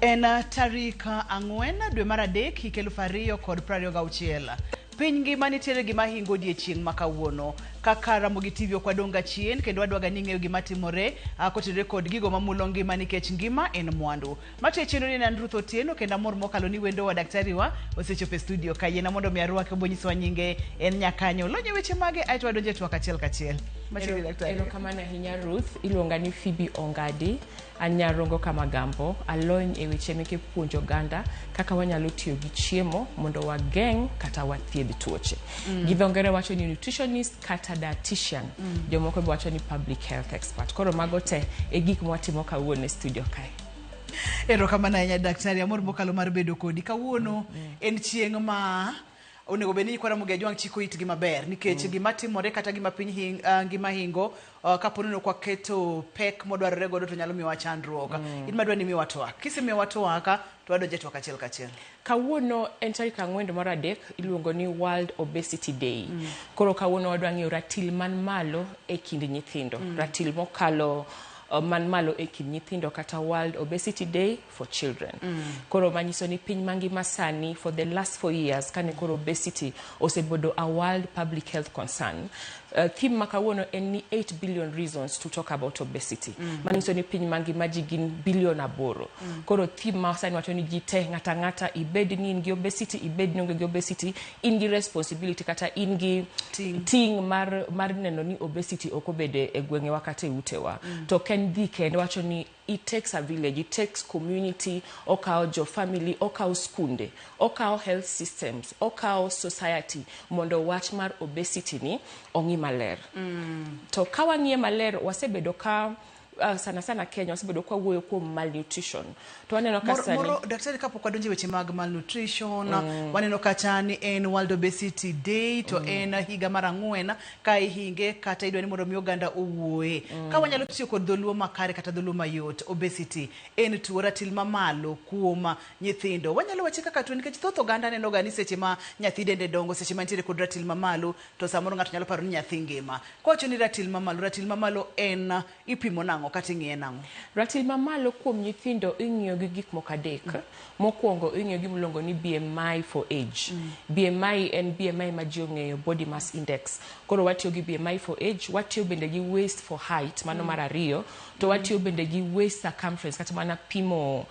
En tarik 4 dwe mar 3 hik 2026. Piny ngima nitiere gima hingo odiechieng' ma kawuono. Kaka Ramogi TV ok wadong' ga chien kendo wadwaga ni ing'eyo gima timore kotenore kod gigo mamulo ngima nikech ngima en mwandu. Matiyo chenro ni an Ruth Otieno kendo amor mokalo ni wendowa daktari wa osechopo e studio ka. Yiena mondo mi arwake obo nyisowa nyinge en nyakanyo. Olony e weche mage aeto wadonjo e twak achiel kachiel. Machiegni daktari. Erokamano ahinya Ruth, iluonga ni Phoebe Ongadi, an nyarongo Kamagambo, alony e weche meke puonjo oganda kaka wanyalo tiyo gi chiemo mondo wageng' kata wathiedh tuoche. Gi dho ngere wacho ni nutritionist kata dietitian, jomoko be wacho ni public health expert. Koro mago te e gik mwatimo kawuono e studio kae. Erokamano ahinya daktari, amor mokalo mar bedo kodi. Kawuono en chieng' ma onego bed ni nyikwa Ramogi Ajwang' chiko itgi maber nikech gima timore kata gima piny hing, ngima hingo kapo ni ok waketo pek modwarore godo to nyalo miyowa chandruok. In madwa ni miwa twak. Kisemiyowa twak to wadonjo e twak achiel kachiel. Kawuono en tarik 4 mar 3 iluongo ni World Obesity Day. Koro kawuono wadwa ng'iyo ratil man malo e kind nyithindo. Ratil mokalo man malo e kind nyithindo kata World Obesity Day for Children. Koro manyiso ni piny mangima sani for the last 4 years kane koro obesity osebedo a world public health concern. Theme ma kawuono en ni 8 billion reasons to talk about obesity. Manyiso ni piny mangima ji gin bilion 8. Koro theme ma sani wacho ni ji te ng'ata ng'ata ibed ni in gi obesity, ibed ni onge gi obesity, in gi responsibility kata in gi Ting'. ting' mar neno ni obesity ok obede e gweng'ewa kata e utewa. To ok en dhi kende, wacho ni it takes a village, it takes community, okawo jo family, okawo skunde, okawo health systems, okawo society mondo wach mar obesity ni ong'i maler. To ka wang'iye maler, wasebedo ka sana sana Kenya wasebedo ka wawuoyo kuom malnutrition. To waneno ka sani Moro daktari, kapok wadonjo e weche mag malnutrition, waneno kacha ni en World Obesity Day to en higa mar 4 ka ihinge kata idwa ni mondo mi oganda owuoye. Ka wanyalo tiyo kod dholuo makare kata dholuo mayot, obesity en tuo ratil mamalo kuom nyithindo. Wanyalo wache kaka tuo nikech thoth oganda neno ga ni seche ma nyathi dende dongo, seche ma nitiere kod ratil mamalo, to samoro ng'ato nyalo paro ni nyathi ngima. Kowacho ni ratil mamalo, ratil mamalo en ipimo nang'o kata ing'iye nang'o? Ratil mamalo kuom nyithindo ing'iyo gi gik moko 3. Mokwongo ing'iyo gi miluongo ni BMI for age. BMI en BMI ma ji ong'eyo, body mass index. Koro watiyo gi BMI for age, watiyo bende gi waist for height, mano mar 2, to watiyo bende gi waist circumference kata mana pimo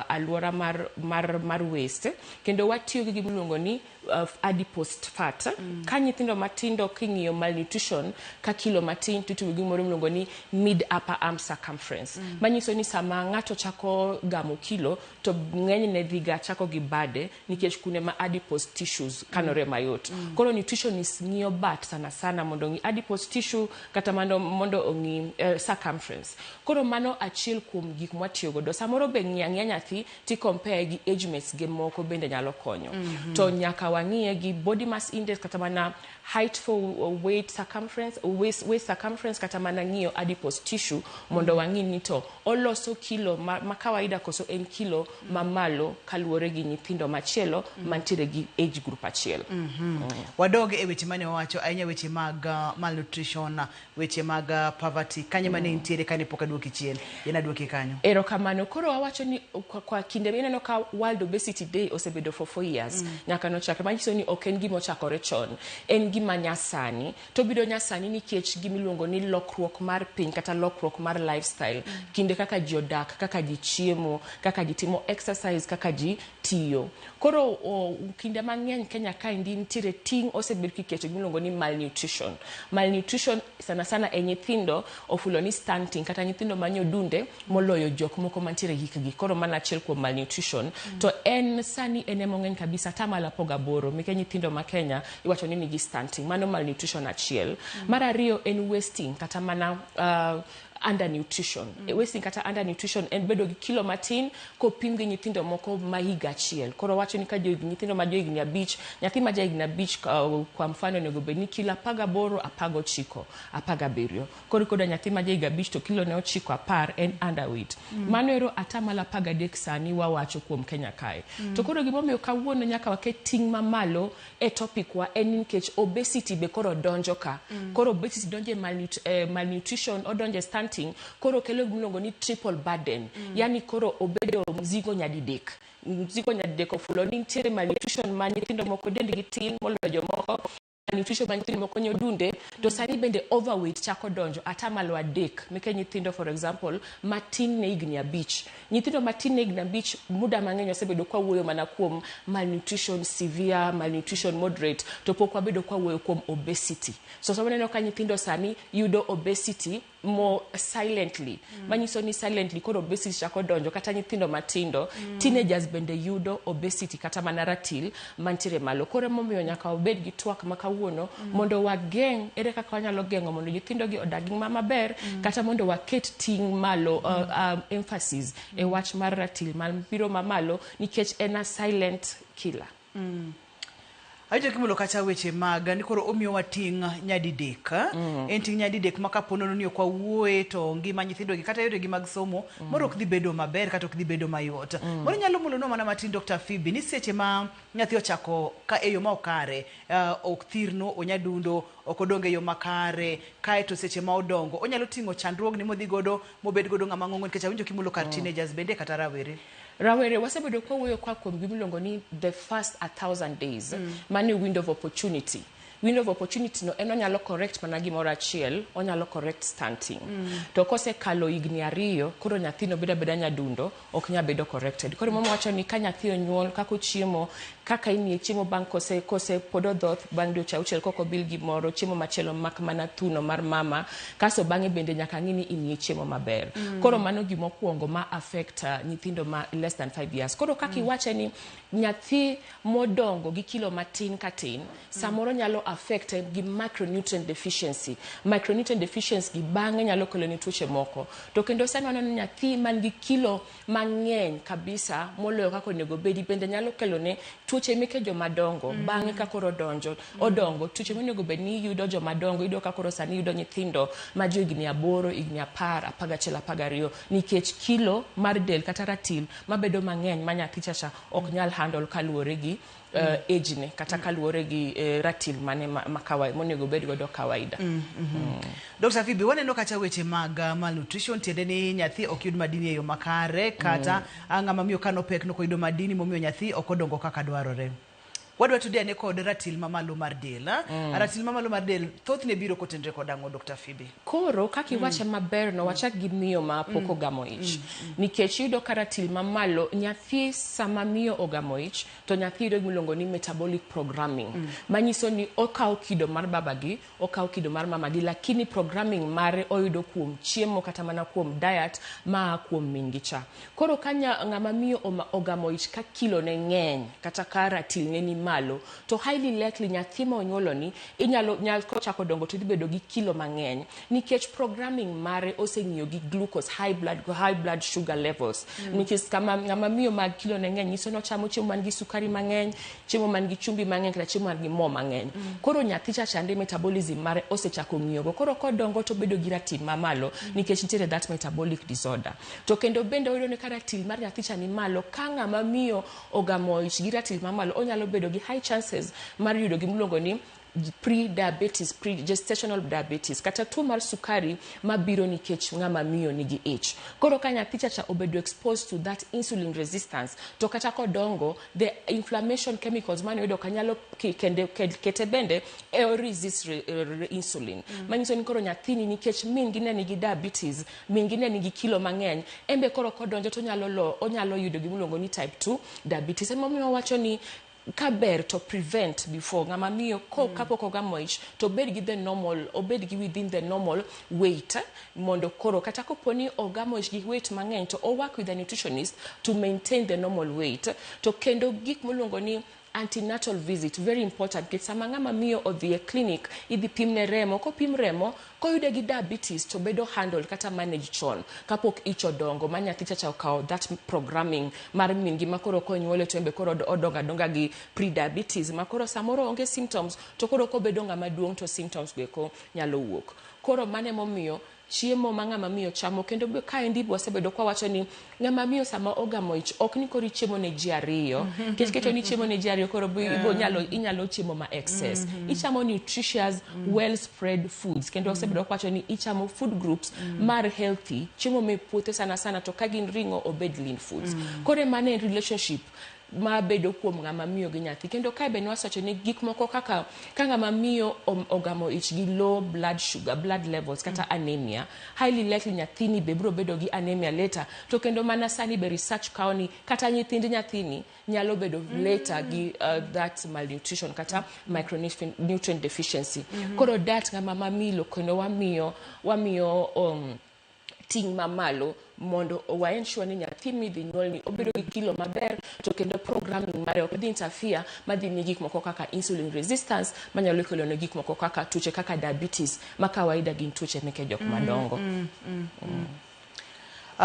alwora mar waist. Kendo watiyo gi gimiluongo ni adipose fat. Ka nyithindo matindo king'iyo malnutrition ka kilo matin to itiyo gi gimoro miluongo ni mid upper arm circumference. Manyiso ni sama ng'ato chako gamo kilo to ng'enyne dhiga chako gi bade nikech kune ma adipose tissues kanore mayot. Koro nutritionist ng'iyo bat sana sana mondo ong'i adipose tissue kata mondo ong'i circumference. Koro mano achiel kuom gik mwatiyo godo. Samoro be ng'iyo ang'iya nyathi ti compare gi age mates ge moko bende nyalo konyo. To nyaka wang'iye gi body mass index kata mana height for weight circumference, waist circumference kata mana ng'iyo adipose tissue mondo wang'i ni to oloso kilo ma kawaida koso en kilo mamalo kaluwore gi nyithindo machielo mantiere gi age group achiel. Wadog e weche mane wawacho ahinya, weche mag malnutrition, weche mag poverty kanye mane intiere kane pok aduoki chien, yien aduoki kanyo. Erokamano. Koro wawacho ni kwa kinde ineno ka World Obesity Day osebedo for 4 years nyaka nochakre, manyiso ni ok en gima ochakore chon, en gima nyasani. To obiro nyasani nikech gima iluongo ni lokruok mar piny kata lokruok mar lifestyle. Kinde kaka ji odak, kaka ji chiemo, kaka ji timo exercise, kaka ji tiyo. Koro kinde mang'eny Kenya kaendi nitiere ting' osebed kiketo gima iluongo ni malnutrition. Malnutrition sana sana e nyithindo ofulo ni stunting kata nyithindo manyodunde moloyo jok moko mantiere hikgi. Koro mano achiel kuom malnutrition. To en sani en ema ong'eny kabisa, atamalo 18 meke nyithindo ma Kenya iwacho ni nigi stunting. Mano malnutrition achiel. Mar 2 en wasting kata mana undernutrition. Wasting kata undernutrition en bedo gi kilo matin kopim gi nyithindo moko ma higa achiel. Koro wacho ni ka nyithindo ma johigni 5, nyathi ma jahigni 5 kwa mfano onego bed ni kilo 18, 19, 17. Koro koda nyathi ma jahiga 5 to kilo ne 9, 10 en underweight. Mano ero atamalo 13 sani wawacho kuom Kenya kae. To koro gimomiyo kawuono nyaka waket ting' mamalo e topic wa en nikech obesity be koro donjo ka. Koro obesity donjo e malnutrition, odonjo e stunting. stunting koro kelo gimiluongo ni triple burden. Yani koro obedo mzigo nyadidek. Mzigo nyadidek ofulo ni nitiere malnutrition ma nyithindo moko dendgi tin moloyo jomoko, malnutrition ma nyithindo moko nyodunde, to sani bende overweight chako donjo 3% meke nyithindo, for example, matin ne higni 5. Nyithindo matin ne higni 5 muda mang'eny osebedo kwa wuoyo mana kuom malnutrition severe, malnutrition moderate, to pok wabedo kwa wuoyo kuom obesity. So sama waneno ka nyithindo sani yudo obesity more silently, manyiso ni silently koro obesity chako donjo kata nyithindo matindo. Teenagers bende yudo obesity kata mana ratil mantiere malo. Koro emomiyo nyaka wabed gi twak ma kawuono mondo wageng' ere kaka wanyalo geng'o mondo nyithindo gi odag ngima maber, kata mondo waket ting' malo, emphasis e wach mar ratil mabiro mamalo, nikech en a silent killer. Awinjo kimulo kacha weche mag ni koro omiyowa ting' nyadidek. En ting' nyadidek ma kapo nono ni ok wawuoye to ngima nyithindo gi kata yoregi mag somo moro ok dhi bedo maber kata ok dhi bedo mayot. Moro nyalo mulonwa mana matin, Dr. Phoebe, ni seche ma nyathi ochako ka e yo ma ok kare, ok thirno, onyadundo, ok odongo e yo makare, kaeto seche ma odongo onyalo ting'o chandruogni modhi godo mobed godo ng'ama ng'ongo, nikech awinjo kimulo kar teenagers bende kata rawere. Rawere wasebedo kwawuoyo kwa kuom gimiluongo ni the first 1,000 days. Mano window of opportunity. Window of opportunity no en onyalo correct mana gimoro achiel, onyalo correct stunting. To kosekalo higni 2, koro nyathino bedo abeda nyadundo, ok nyal bedo corrected. Koro mama wacho ni ka nyathi onyuol, kaka ochiemo, kaka imiye chiemo bang' kose pod odhoth bang' dweche 6 kok obil gimoro, chiemo machielo mak mana thuno mar mama, kasto bang'e bende nyaka ng'i ni imiye chiemo maber. Koro mano gimokwongo ma affect nyithindo ma less than 5 years. Koro kaka iwache ni nyathi modongo gi kilo matin katin, samoro nyalo affect gi micronutrient deficiency. Micronutrient deficiency gi bang'e nyalo kelo ne tuoche moko. To kendo sani waneno nyathi man gi kilo mang'eny kabisa moloyo kaka onego bedi bende nyalo kelo ne tuoche meke jomadongo. Bang'e ka koro odonjo, odongo, tuoche monego bed ni yudo jomadongo, iyudo ka koro sani yudo nyithindo ma jo higni 8, higni 10, 11, 12, nikech kilo mar del kata ratil mabedo mang'eny ma nyathi chacha ok nyal handle kaluwore gi age ne kata kaluwore gi ratil mane ma kawaida monego bed godo kawaida. Dr. Phoebe, waneno kacha weche mag malnutrition, tiende ni nyathi ok yud madini e yo makare, kata ng'ama miyo kano pek nok oyudo madini momiyo nyathi ok odongo kaka dwarore. Wadwa tude ane kod ratil mamalo mar del. Ratil mamalo mar del thothne biro kotenre kod ang'o, Dr. Phoebe? Koro kaka iwache maber no, wachak gi miyo ma pok ogamo ich. Nikech iyudo ka ratil mamalo, nyathi sama miyo ogamo ich, to nyathi yudo gimiluongo ni metabolic programming. Manyiso ni okawo kido mar babagi, okawo kido mar mamagi, lakini programming mare oyudo kuom chiemo kata mana kuom diet maa kuom min gi cha. Koro ka ng'ama miyo ogamo ich ka kilo ne ng'eny, kata ka ratil ne ni malo, to highly likely nyathi ma onyuolo ni inyalo nyal kochako dongo to idhi bedo gi kilo mang'eny, nikech programming mare oseng'iyo gi glucose, high blood sugar levels. Nikech kama ng'ama miyo mag kilo ne ng'eny nyiso ni ochamo chiemo man gi sukari mang'eny, chiemo man gi chumbi mang'eny, kata chiemo man gi mo mang'eny. Koro nyathi cha chande metabolism mare osechako ng'iyogo. Koro kodongo to obedo gi ratil mamalo, nikech nitiere that metabolic disorder. To kendo bende oyudo ni ka ratil mar nyathi cha ni malo, ka ng'ama miyo ogamo ich gi ratil mamalo, onyalo bedo gi high chances mar yudo gimiluongo ni pre-diabetes, pre-gestational diabetes, kata tuo mar sukari mabiro nikech ng'ama miyo nigi ich. Koro ka nyathi chacha obedo exposed to that insulin resistance, to kata kodongo, the inflammation chemicals mane oyudo ka nyalo kete bende e resist insulin. Manyiso ni koro nyathini nikech min gi ne nigi diabetes, min gi ne nigi kilo mang'eny, en be koro kodonjo to onyalo yudo gimiluongo ni type 2 diabetes. Emomiyo wawacho ni ka ber to prevent before ng'ama miyo ko kapok ogamo ich to obed gi the normal, obed gi within the normal weight, mondo koro kata kopo ni ogamo ich gi weight mang'eny to o work with a nutritionist to maintain the normal weight. To kendo gik miluongo ni antenatal visit, very important, nikech sama ng'ama miyo odhi e clinic idhi pimne remo, kopim remo koyude gi diabetes to bedo handled kata manage chon kapok ich odongo ma nyathi chacha okawo that programming mar min gi ma koro konyuole to en be koro odongo adonga gi pre-diabetes ma koro samoro onge symptoms, to koro kobedo ng'ama duong' to symptoms go eko nyalo wuok. Koro mano emomiyo Chiemo ma ng'ama miyo chamo kendo be kaendi be wasebedo kwa wacho ni ng'ama miyo sama ogamo ich ok ni koro ichiemo ne ji ariyo nikech keto ni chiemo ne ji ariyo koro ibo nyalo inyalo chiemo ma excess. Ichamo nutritious, well spread foods kendo wasebedo kwa wacho ni ichamo food groups mar healthy, chiemo me puothe sana sana, to ka gin ring'o obed lean foods. Koro mano en relationship mabedo kuom ng'ama miyo gi nyathi. Kendo kae be nwasewacho ni gik moko kaka ka ng'ama miyo ogamo ich gi low blood sugar, blood levels kata anemia, highly likely nyathini be biro bedo gi anemia later. To kendo mana sani be research kawo ni kata nyithind nyathini nyalo bedo later gi that malnutrition kata micronutrient deficiency. Koro dat ng'ama mamilo kendo wamiyo ting' mamalo mondo wa ensure ni nyathi midhi nyuol ni obedo gi kilo maber, to kendo programming mare ok dhi interfere madhi mi gik moko kaka insulin resistance manyalo kelo ne gik moko kaka tuoche kaka diabetes, ma kawaida gin tuoche meke jok madongo.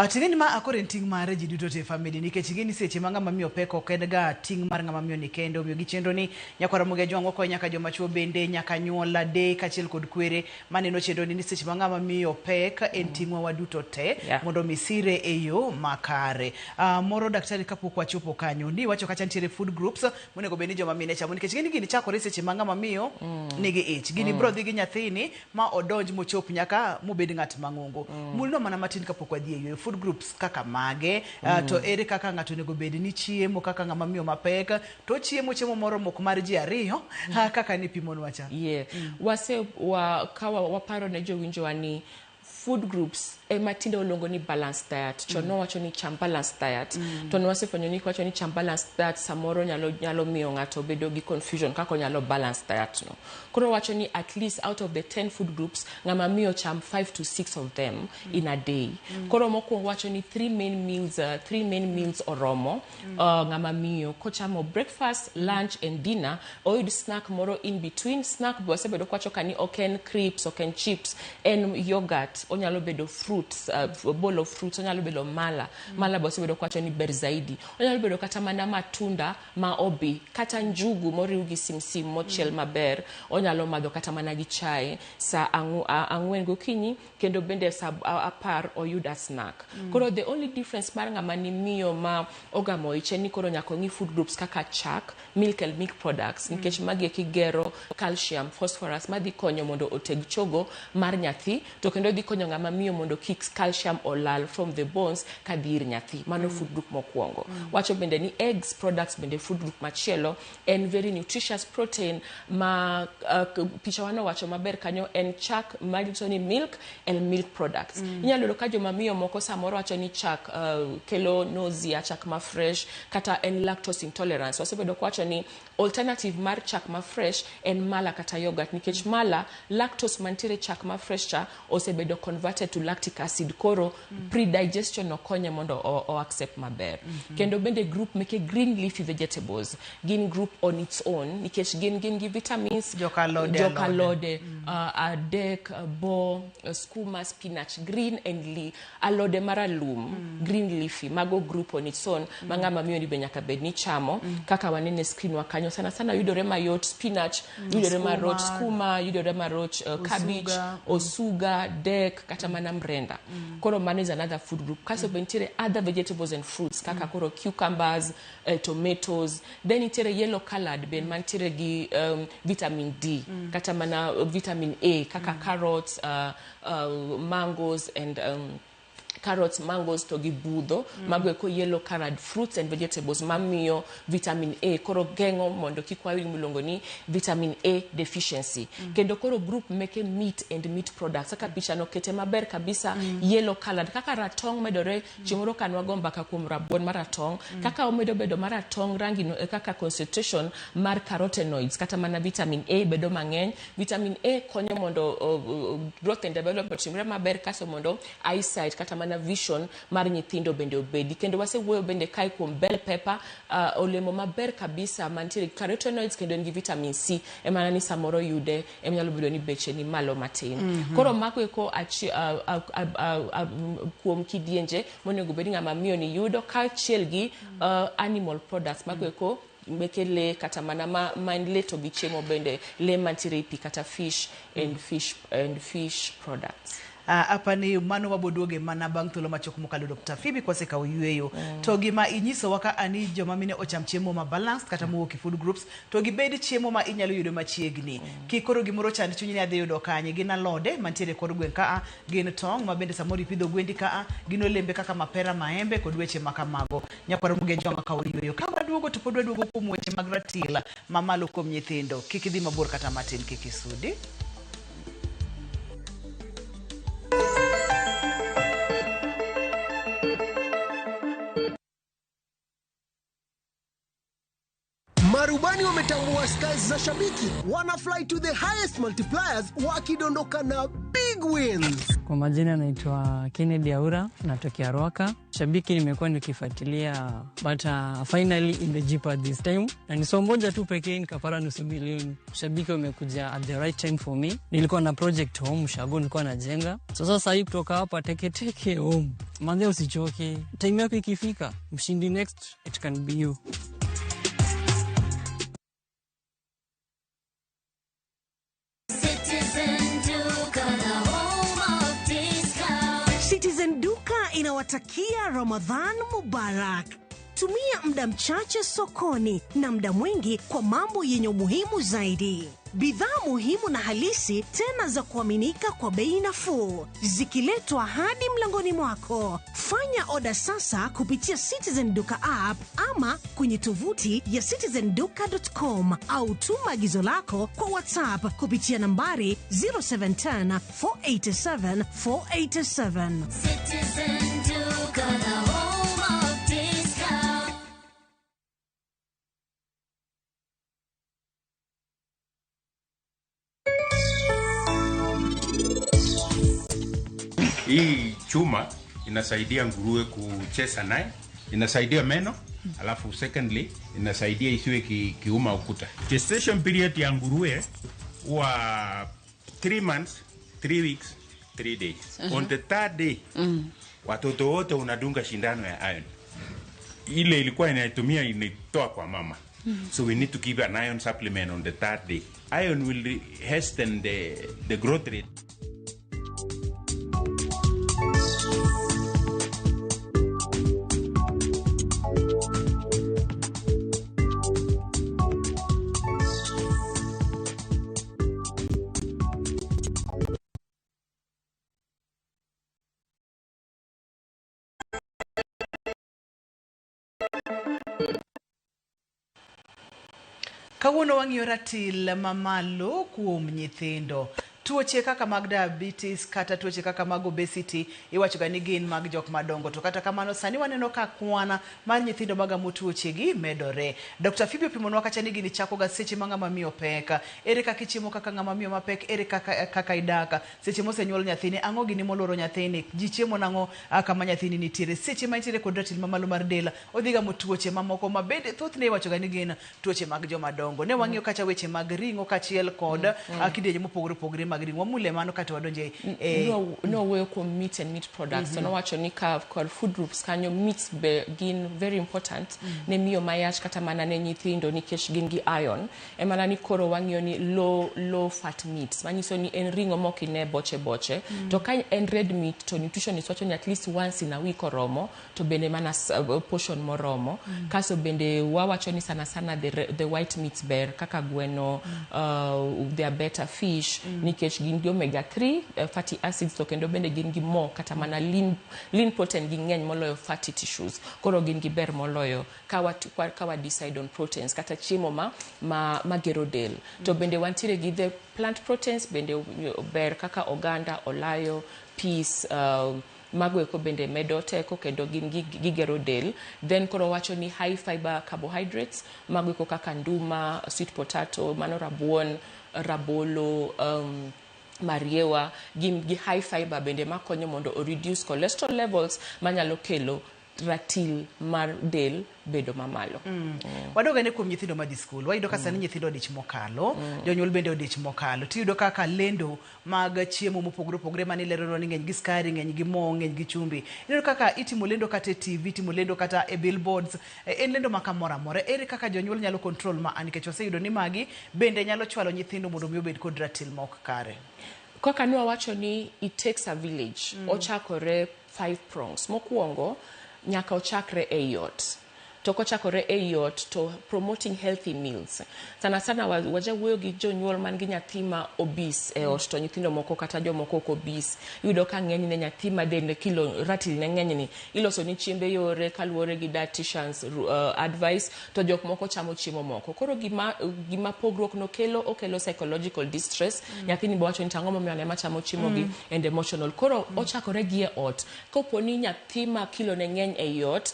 Ting'eni ma akoro en ting' mar ji duto te e family, nikech ing'e ni seche ma ng'ama miyo pek ok en ga ting' mar ng'ama miyo ni kende. Omiyo gi chenro ni nyakwara Ramogi Ajwang' wakonyo nyaka joma chuo bende, nyaka anyuola, de kaachiel kod kwere maneno chenro ni seche ma ng'ama miyo pek en ting'wa waduto te mondo mi sire e yo makare. Moro daktari, kapok wachopo kanyo ni iwacho kacha nitiere food groups monego bed ni joma mine chamo, nikech ing'e ni gini chakore seche ma ng'ama miyo nigi ich, gini biro dhi gi nyathini ma odonj mochop nyaka mobed ng'at mang'ongo. Mulno mana matin kapok wadhi e yweyo, food groups kaka mage, to ere kaka ng'ato onego bed ni chiemo kaka ng'ama miyo mapek, to chiemo chiemo moromo ok mar ji ariyo, kaka nipimonwa cha? Yeah. Wase wa, kawa waparo ne jowinjowa ni food groups ema tinde oluongo ni balanced diet. Chon nowacho ni cham balanced diet, to nwasefwenyo ni kiwacho ni cham balanced diet samoro nyalo miyo ng'ato bedo gi confusion kaka onyalo balance diet no. Koro wacho ni at least out of the 10 food groups, ng'ama miyo cham 5 to 6 of them in a day. Koro mokwongo wacho ni three main meals oromo ng'ama miyo kochamo breakfast, lunch and dinner, oyud snack moro in between. Snack be wasebedo kwacho ka ni ok en crisps, ok en chips, en yogurt, onyalo bedo fruits, bowl of fruits, onyalo bedo mala. Mala be wasebedo kwacho ni ber zaidi. Onyalo bedo kata mana matunda ma obi, kata njugu moriw gi simsim mochiel maber, onyalo madho kata mana gi chai sa 4 gokinyi, kendo bende sa 10 oyud a snack. Koro the only difference mar ng'ama ni miyo ma ogamo ich en ni koro nyaka ong'i food groups kaka chak, milk and milk products, nikech magi eki gero calcium, phosphorus madhi konyo mondo oteg chogo mar nyathi, to kendo dhi konyo ng'ama miyo mondo kik calcium olal from the bones kadhi ir nyathi. Mano food group mokwongo. Wacho bende ni eggs products bende food group machielo, en very nutritious protein ma picha wano wacho maber kanyo en chak manyiso ni milk and milk products. Inyalo yudo ka joma miyo moko samoro wacho ni chak kelo nausea, chak ma fresh, kata en lactose intolerance. Wasebedo kwacho ni alternative mar chak ma fresh en mala kata yogurt, nikech mala lactose mantiere chak ma fresh cha osebedo converted to lactic acid, koro predigestion no konye mondo o accept maber. Kendo bende group meke green leafy vegetables gin group on its own, nikech gin gi vitamins. Joka alode, joka alode. Alode, adek, bo, skuma, spinach, green and alode maralum, green leafy, mago group on its own ma ng'ama miyo ni be nyaka bed ni chamo. Kaka wanene screen wa kanyo, sana sana yudore mayot spinach yudore maroch, skuma yudore maroch, cabbage, osuga, dek, kata mana mrenda. Koro mano is another food group. Kasto be nitiere other vegetables and fruits kaka koro cucumbers, tomatoes, then nitiere yellow colored be mantiere gi vitamin D kata mana vitamin A kaka carrots, mangoes and carrots, mangoes to gi budho. Mago eko yellow colored fruits and vegetables mamiyo vitamin A, koro geng'o mondo kik wayud miluongo ni vitamin A deficiency. Kendo koro group meke meat and meat products kaka picha no kete maber kabisa, yellow colored kaka ratong medore. Chieng' moro ka nwago mbaka kuom rabuon maratong, kaka omedo bedo maratong rangi no e kaka concentration mar carotenoids kata mana vitamin A bedo mang'eny. Vitamin A konyo mondo growth and development otimre maber, kaso mondo eyesight kata mana vision mar nyithindo bende obedi. Kendo wasewuoyo bende kae kuom bell pepper, olemo maber kabisa mantiere gi carotenoids kendo en gi vitamin C, emana ni samoro yude ema nyalo bedo ni beche ni malo matin. Koro mago eko kuom kidienje monego bed ni ng'ama miyo ni yudo, kaachiel gi animal products mago eko meke lee, kata mana ma en lee to gi chiemo bende lee mantiere e pi kata fish and fish and fish products. Apani mano waboduoge mana bang' thuolo machuok mokalo Dr. Phoebe kwasekawo yueyo. To gima inyisowa ka ani joma mine ocham chiemo ma balanced kata mowuok e food groups to gibed chiemo ma inyalo yudo machiegni. Kik koro gimoro chand chunyi ni adhi yudo kanye. Gin alode mantiere kor gweng' kaa, gin tong' ma bende samoro ipidho gwendi kaa, gin olembe kaka mapera, maembe kod weche ma kamago. Nyakwar Mugenjwang'a kawo yueyo. Ka waduogo to pod waduogo kuom weche mag ratil mamalo kuom nyithindo. Kik idhi mabor kata matin, kik isudi. Marubani wametambua skies za shabiki, wana fly to the highest multipliers wakidondoka na big wins. Kwa majina naitwa Kennedy Aura, natokea Ruaka. Shabiki nimekuwa nikifuatilia but finally imejipa this time, na ni somo moja tu pekee nikapata 500,000. Shabiki wamekuja at the right time for me. Nilikuwa na project home Ushago, nilikuwa najenga. So sasa hii kutoka hapa teke teke home. Manze usichoke, time yako ikifika, mshindi next it can be you. Citizen Duka, the home of discount. Citizen Duka inawatakia Ramadhan Mubarak. Tumia muda mchache sokoni na muda mwingi kwa mambo yenye umuhimu zaidi. Bidhaa muhimu na halisi tena za kuaminika kwa bei nafuu, zikiletwa hadi mlangoni mwako. Fanya oda sasa kupitia Citizen Duka app ama kwenye tovuti ya citizenduka.com au tuma agizo lako kwa WhatsApp kupitia nambari 0710 487 487. Citizen Duka, the home of discount. Hii chuma inasaidia nguruwe kucheza naye, inasaidia meno, alafu secondly inasaidia isiwe kiuma ukuta. Gestation period ya nguruwe huwa 3 months, 3 weeks, 3 days. On the third day watoto wote unadunga shindano ya iron. Ile ilikuwa inaitumia inaitoa kwa mama. So we need to give an iron supplement on the third day. Iron will hasten the growth rate. Kawuono wang'iyo ratil mamalo kuom nyithindo. Tuoche kaka mag diabetes kata tuoche kaka mag obesity iwacho ga ni gin mag jok madongo, to kata kamano sani waneno ka kwana mar nyithindo magamo tuoche gi medore. Dr. Phoebe opimonwa kacha ni gini chako ga seche ma ng'ama miyo pek. Ere kaka ichiemo kaka ng'ama miyo mapek, ere kaka idak seche mosenyuol nyathini, ang'o gini moloro nyathini, ji chiemo nang'o kama nyathini nitiere, seche ma intiere kod ratil mamalo mar del odhi gamo tuoche mamoko ma bende thothne iwacho ga ni gin tuoche mag joma dongo. Ne wang'iyo kacha weche mag ring'o kaachiel kod kidienje mopogore opogore mag ring'o. Wamule mano kata wadonje e Nowuoyo kuom meat and meat products. To nowacho ni ka kod food groups kanyo, meats be gin very important ne miyo mayach kata mana ne nyithindo nikech gin gi iron. Emana ni koro wang'iyo ni low fat meats, manyiso ni en ring'o mok ine boche boche. To ka en red meat to nutritionist wacho ni at least once in a week oromo, to bende mana portion moromo. Kaso bende wawacho ni sana sana the white meats ber kaka gweno, they are better fish nikech gin gi omega 3 fatty acids, to kendo bende gin gi mo kata mana lean protein gi ng'eny moloyo fatty tissues. Koro gin gi ber moloyo ka wa decide on proteins kata chiemo ma gero del. To bende wantiere gi the plant proteins bende ber kaka oganda, olayo, peas, mago eko bende medo teko kendo gin gigero del. Then koro wacho ni high fiber carbohydrates mago eko kaka nduma, sweet potato, mano rabuon, rabolo, mariewa gin gi high fiber bende makonyo mondo o reduce cholesterol levels manyalo kelo ratil mar del bedo mamalo. Wadog ane kuom nyithindo madhi skul. Wayudo ka sani nyithindo odich mokalo, jonyuol bende odich mokalo. Tiyudo kaka lendo mag chiemo mopogore opogore mane ileronwa ni ng'eny gi skari, ng'eny gi mo, ng'eny gi chumbi. Ineno kaka itimo lendo kata e TV, itimo lendo kata e billboards, en lendo ma kamoro amora. Ere kaka jonyuol nyalo control ma nikech waseyudo ni magi bende nyalo chwalo nyithindo mondo mi obed kod ratil ma ok kare. Kaka nwawacho ni it takes a village. Ochakore five prongs. Mokwongo, nyaka ochakre ei ot. To kochakore ei ot to promoting healthy meals. Sana sana wajawuoyo gi jonyuol man gi nyathi ma obese e ot, to nyithindo moko kata jomoko ok obese. Iyudo ka ng'enyne nyathi ma dende kilo ratil ne ng'eny ni iloso ni chiembe yore kaluwore gi dietitians advice, to jok moko chamo chiemo moko. Koro gima pogruok no kelo, okelo psychological distress. Nyathini bo wacho ni, "Tang'o momiyo an ema chamo chiemo gi?" And emotional. Koro ochakore gi e ot. Kopo ni nyathi ma kilo ne ng'eny ei ot,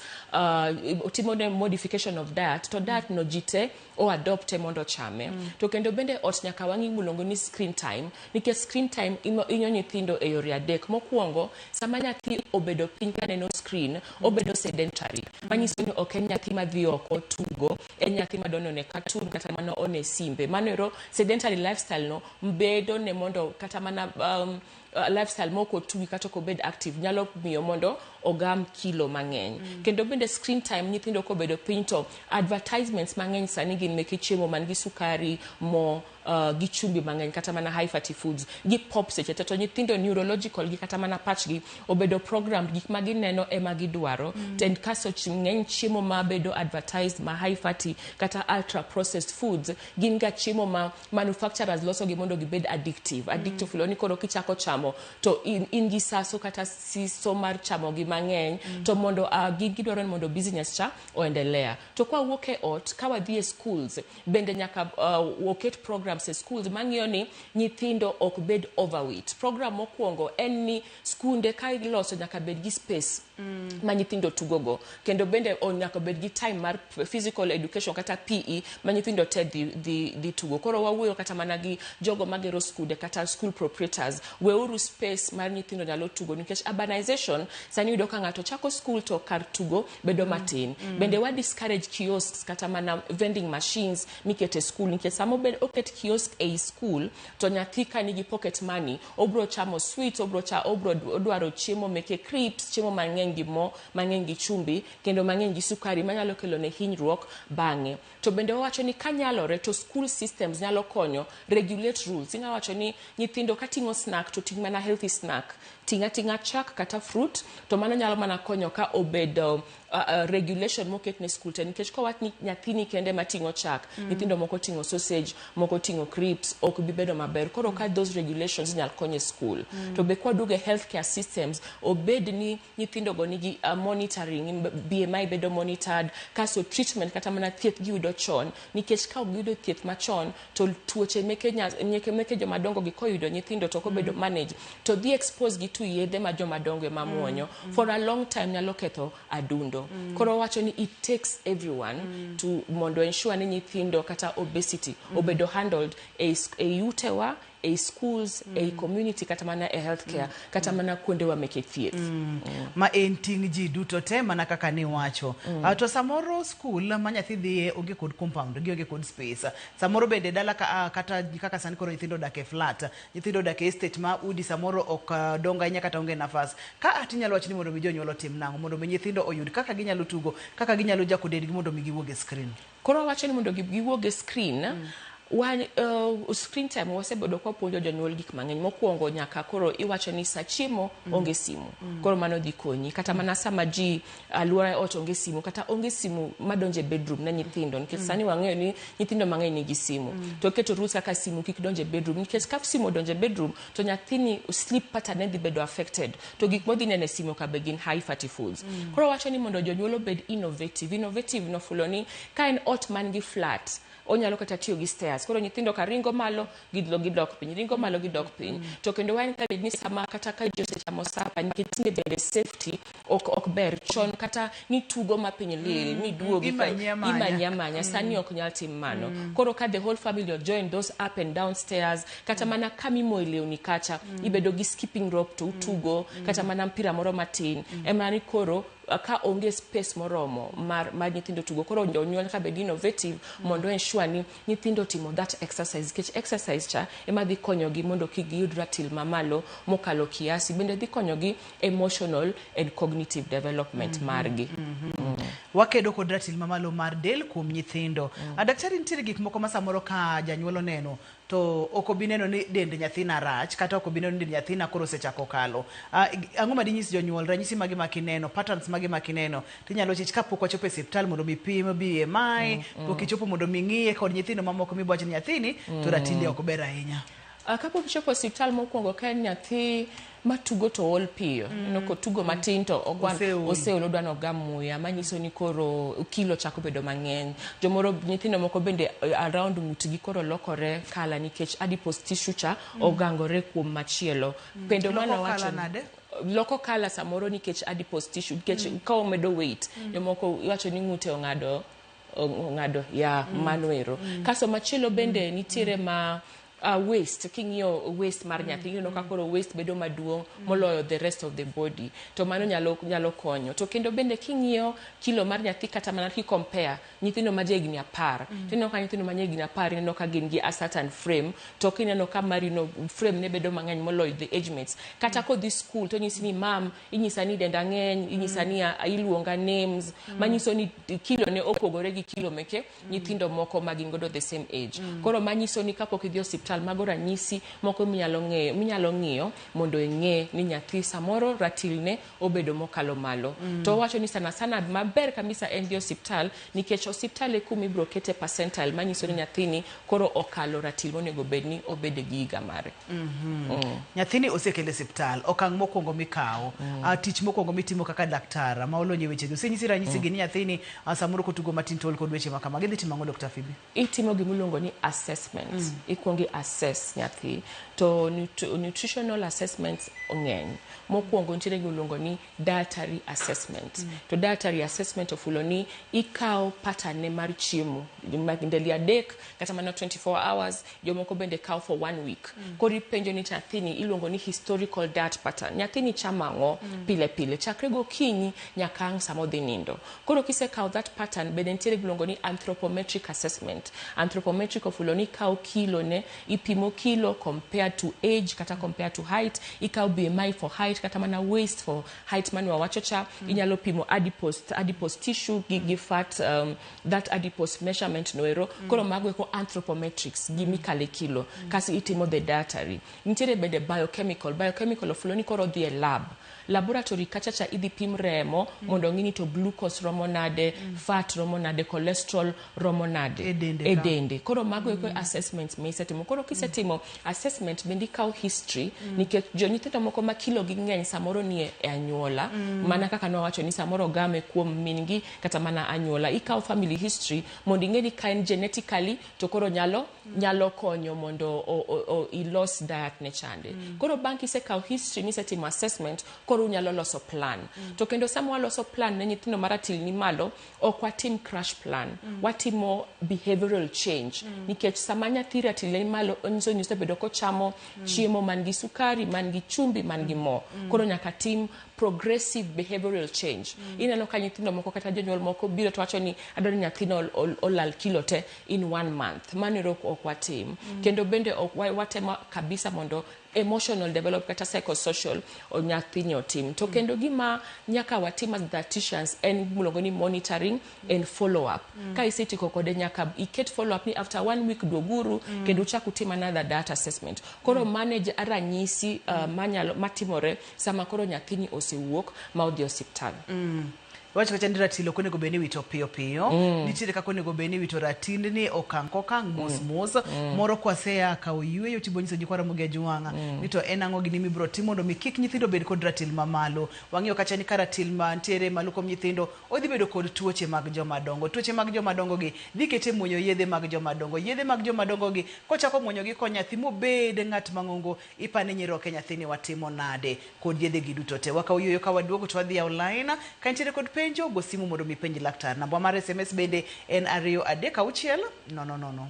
timo ne modification of diet, to diet no ji te o adopte mondo ochame. To kendo bende ot nyaka wang'i miluongo ni screen time, nikech screen time inyo nyithindo e yore adek. Mokwongo, sama nyathi obedo piny kaneno screen, obedo sedentary, manyiso ni ok en nyathi madhi oko tugo, en nyathi madwa neno cartoon kata mana one simbe. Mano ero sedentary lifestyle no bedo ne mondo kata mana lifestyle mok otugi kata ok obed active nyalo miyo mondo ogam kilo mang'eny. Kendo bende screen time, nyithindo kobedo piny to advertisements mang'eny sani gin meke chiemo man gi sukari, mo gi chumbi mang'eny, kata mana high fatty foods gi pop seche te, to nyithindo neurological gi kata mana pachgi obedo programmed, gik ma gineno ema gidwaro. And kaso ng'eny chiemo ma bedo advertised ma high fatty kata ultra processed foods gin ga chiemo ma manufacturers loso gi mondo gibed addictive. Addictive mm. Ni koro kichako chamo to in gi saso kata siso mar chamo gi mang'eny, to mondo gin gidwaro ni mondo business cha oendelea. To kwa wuok e ot ka wadhi e schools, bende nyaka oket programs e schools mang'iyo ni nyithindo ok bed overweight. Program mokwongo en ni skunde ka iloso nyaka bed gi space ma nyithindo tugogo, kendo bende nyaka bed gi time mar physical education kata PE ma nyithindo te dhi tugo. Koro wawuoyo kata mana gi jogo magero skunde kata school proprietors, weuru space mar nyithindo nyalo tugo, nikech urbanization sani yudo ka ng'ato chako school to kar tugo bedo matin. Bende wa discourage kiosks kata mana vending machines mikete school, nikech sama oket kiosk ei school to nyathi ka nigi pocket money obro chamo sweets, obro cha obro odwaro chiemo meke crisps, chiemo mang'eny gi mo mang'eny gi chumbi kendo mang'eny gi sukari manyalo kelo ne hinyruok bang'e. To bende wawacho ni kanyalore to school systems nyalo konyo regulate rules. Inyalo wacho ni nyithindo kating'o snack to ting' mana healthy snack, ting' ating'a chak kata fruit, to mano nyalo mana konyo ka obedo regulation moket ne school te, nikech kowach ni nyathini kende mating'o chak, nyithindo moko ting'o sausage, moko ting'o crisps, ok bi bedo maber. Koro ka those regulations inyal konyo e school. To be kwaduogo e healthcare systems, obed ni nyithindo go nigi monitoring, BMI bedo monitored, kasto treatment kata mana thieth giyudo chon, nikech ka ok giyudo thieth machon to tuoche meke jomadongo gi koyudo nyithindo to ok obedo manage to dhi expose gi to yedhe ma jomadongo ema muonyo for a long time nyalo ketho adundo. Koro wacho ni it takes everyone to mondo ensure ni nyithindo kata obesity obedo handled e utewa, e schools, e community, kata mana e healthcare, kata mana kuondewa meke thieth. Ma en ting' ji duto te mana kaka niwacho. To samoro skul ma nyathi dhiye onge kod compound, gionge kod space. Samoro bende dala ka, kata kaka sani koro nyithindo odak e flat, nyithindo odak e estate ma udi samoro ok dongo ahinya kata onge nafas. Ka ati inyalo wacho ni mondo mi jonyuol otim nang'o mondo mi nyithindo oyud kaka ginyalo tugo, kaka ginyalo jako dendgi mondo mi giwuog e screen? Koro wacho ni mondo giwuog e screen, screen time wasebedo kwa puonjo jonyuol gik mang'eny. Mokwongo, nyaka koro iwacho ni sa chiemo onge simu. Koro mano dhi konyi kata mana sama ji aluora e ot onge simu, kata onge simu madonjo e bedroom ne nyithindo, nikech sani wang'eyo ni nyithindo mang'eny nigi simu. To keto rules kaka simu kik donj e bedroom, nikech ka simu odonjo e bedroom to nyathini sleep pattern ne dhi bedo affected, to gik modhi neno e simu ka be gin high fatty foods. Koro wacho ni mondo jonyuol obed innovative. Innovative nofulo ni ka en ot man gi flat, onyalo kata tiyo gi stairs. Koro nyithindo ka ringo malo gidlo gidok piny, ringo malo gidok piny. To kendo wa encourage ni sama kata ka ji osechamo supper, nikech tinde bende safety ok ber. Chon kata ni tugo ma piny lil miduogi Imanyi amanya. Imanyi amanya, sani ok nyal tim mano. Koro ka the whole family join those up and down stairs, kata mana kamimoye lewni kacha, ibedo gi skipping rope to utugo kata mana mpira moro matin. Ema ni koro ka onge space moromo mar nyithindo tugo, koro jonyuol nyaka bed innovative mondo ensure ni nyithindo timo that exercise, nikech exercise cha ema dhi konyogi mondo kik giyud ratil mamalo mokalo kiasi. Bende dhi konyogi emotional and cognitive development margi. Wakedo kod ratil mamalo mar del kuom nyithindo. Daktari, nitiere gik moko ma samoro ka janyuol oneno To ok obi neno ni dend nyathina rach, kata ok obi neno ni dend nyathina koro osechako kalo. Ang'o ma dinyis jonyuol, ranyisi mage ma kineno, patterns mage ma kineno, tinyalo chich kapok wachopo e osiptal mondo mi pim BMI, pok ichopo mondo mi ng'iye kod nyithindo mamoko mibo wacho ni nyathini to ratinde ok ber ahinya. Kapok ichopo osiptal, mokwongo ka en nyathi matugo to ol piyo, ineno kotugo matin to ogwan Oseol. Oseol, odwa nogam muya, manyiso ni koro kilo chako bedo mang'eny. Jomoro, nyithindo moko bende around ng'utgi koro lokore kala nikech adipose tissue cha ogangore kuom machielo. Kendo Loko mano wacho colour nade? Loko kala samoro nikech adipose tissue, nikech ka omedo weight, jomoko iwacho ni ng'ute ong'ado ya mano ero. Kasto machielo bende nitiere ma waist. King'iyo waist mar nyathi, ineno ka koro waist bedo maduong' moloyo the rest of the body, to mano nyalo konyo. To kendo bende king'iyo kilo mar nyathi, kata mana ki compare nyithindo ma jahigni 10, to ineno ka nyithindo ma jahigni 10, ineno ka gin gi a certain frame, to kineno ka marino frame ne bedo mang'eny moloyo the age mates. Kata kodhi school to nyisi ni, "Mam, inyisa ni denda ng'eny, inyisa ni iluonga names," manyiso ni kilo ne opogore gi kilo meke nyithindo moko ma gin godo the same age. Koro manyiso ni kapok idhi osiptal, mago ranyisi moko minyalo ng'eyo, minyalo ng'iyo mondo ing'e ni nyathi samoro ratilne obedo mokalo malo. To wacho ni sana sana maber kabisa en dhi osiptal, nikech osiptal e kuma ibiro kete percentile manyiso ni nyathini koro okalo ratil monego bed ni obede gi higa mare. Nyathini osekel e osiptal, okang' mokwongo mikawo, tich mokwongo mitimo kaka laktar ma olony e wechegi, osenyisi ranyisi gi ni nyathini samoro kotugo matin to ol kod weche ma kamagi, idhi timo ang'o, Dr. Phoebe? Itimo gimiluongo ni assessment. Ikwongo i assess nyathi, to nutritional assessments ng'eny. Mokwongo nitiere gimiluongo ni dietary assessment. To dietary assessment ofulo ni ikawo pattern ne mar chiemo mag ndalo 3 kata mana 24 hours, jomoko bende kawo for one week. Koro ipenjo ni nyathini, iluongo ni historical diet pattern, nyathini chamo ang'o pile pile chakre gokinyi nyaka ang' sama odhi nindo. Koro kisekawo that pattern, bende nitiere gimiluongo ni anthropometric assessment. Anthropometric ofulo ni ikawo kilo ne, ipimo kilo compared to age kata compared to height, ikawo BMI for height kata mana waist for height mane wawacho cha. Inyalo pimo adipose tissue gi fat, that adipose measurement noero. Koro mago eko anthropometrics gimikale kilo. Kasi itimo the dietary. Nitiere bende biochemical. Biochemical ofulo ni koro dhi e lab, laboratory kacha cha idhi pim remo mondo ong'i ni to glucose romo nade, fat romo nade, cholesterol romo nade E dende e ka. dende. Koro mago eko assessments misetimo. Koro kisetimo assessment, bende ikawo history, nikech jo nyithindo moko ma kilo gi ng'eny samoro ni e anyuola, mana kaka nowacho ni samoro ogame kuom min gi kata mana anyuola. Ikawo family history mondo ing'e ni ka en genetically to koro nyalo konyo mondo o ilos diet ne chande. Koro bang' kisekawo history, misetimo assessment, koro unyalo loso plan. To kendo sama waloso plan ne nyithindo ma ratil ni malo, ok watim crash plan, watimo behavioral change, nikech sama nyathi ratil ni malo, onyiso ni osebedo kochamo chiemo man gi sukari, man gi chumbi, man gi mo. Koro nyaka tim progressive behavioral change. Ineno ka nyithindo moko kata jonyuol moko biro to wacho ni adwaro ni nyathino olal kilo te in one month. Mano ero ok watim. Kendo bende ok watemo kabisa mondo emotional develop kata psychosocial nyathini otim. To kendo gima nyaka watim as dietitians en gimiluongo ni monitoring and follow up. Ka isetieko kode, nyaka iket follow up ni after one week duoguru kendo uchak utim another diet assessment. Koro manage ranyisi manyalo matimore sama koro nyathini osewuok ma odhi osiptal. Wacho kacha ni ratil ok onego bed ni iwito piyo piyo. Nitiere kaka onego bed ni iwito ratindni, okang' kokang', mos mos. Moro kwaseya kawo yweyo, tibo nyiso ji kwa Ramogi Ajwang'a ni to en ang'o gini mibiro tim mondo mi kik nyithindo bed kod ratil mamalo. Wang'iyo kacha ni ka ratil mantiere malo kuom nyithindo, odhi bedo kod tuoche mag joma dongo. Tuoche mag joma dongo gi dhi kete muonyo yedhe mag joma dongo. Yedhe mag joma dongo gi kochako muonyo gi ko nyathi mobed ng'at mang'ongo, ipani nyiroke nyathini watimo nade kod yedhe gi duto te. Wakawo yweyo, ka waduogo to wadhi yawo line. Ka nitiere kod penjo, go simu mondo mi penj laktar. Namba mar SMS bende en 236 000.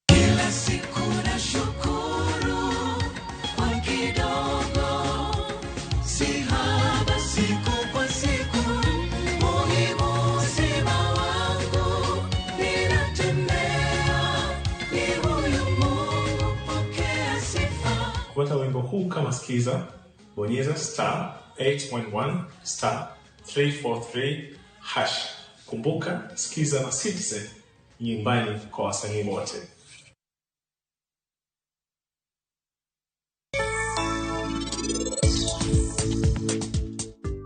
Kila siku nashukuru kwa kidogo, si haba siku kwa siku, muhimu uzima wangu, ninatembea ni huyu Mungu, pokea sifa. Kupata wimbo huu kama skiza, Bonyeza star 811 star 343 hash. Kumbuka, Skiza na Citizen nyumbani kwa wasanii wote.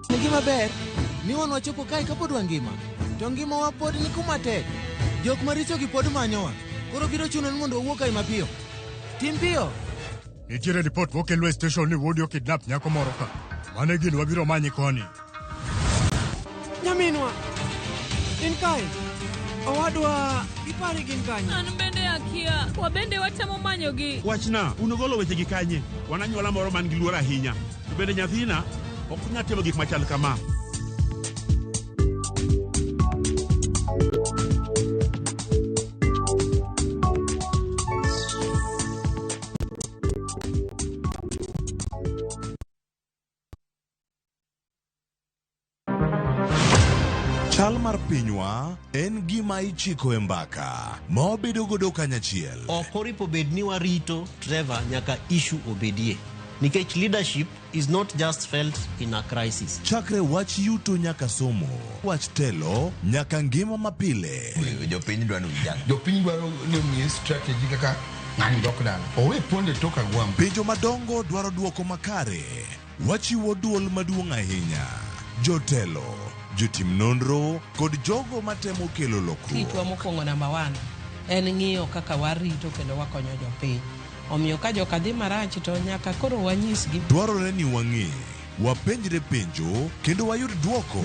Ni gima ber ni wan wachopo kae kapod wangima to ngimawa pod ni kuma tek. Jok maricho gi pod manyowa, koro biro chuno ni mondo wawuog kae mapiyo. Tim piyo. Nitiere ripot mokelwa e station ni wuodi okidnap nyako moro ka. Mano e gino wabiro manyi koni. Nyaminwa, in kae? Owadwa, ipari gin kanye? An bende akia. Wabende watemo manyogi. Wachna, un ugolo wechegi kanye? Wan anyuola moro man gi luor ahinya. To bende nyathina ok nyal timo gik machal kama. Chal mar pinywa en gima ichiko e mbaka ma wabedo godo kanyachiel. Ok oripo bed ni warito Trevor nyaka issue obedie. Nikech leadership is not just felt in a crisis. Chakre wach yuto nyaka somo, wach telo nyaka ngima mapile. Jopiny dwaro vijana. Jopiny dwaro ni omiye strategy kaka ng'ani dok dala. Owe ponde tok agwambo. Penjo madongo dwaro duoko makare. Wachiwo duol maduong' ahinya. Jotelo, jotim nonro kod jogo matemo kelo lokruok. Tichwa mokwongo namba 1 en ng'iyo kaka warito kendo wakonyo jopiny. Omiyo ka joka dhi marach to nyaka koro wanyisgi. Dwarore ni wang'e, wapenjre penjo kendo wayud duoko.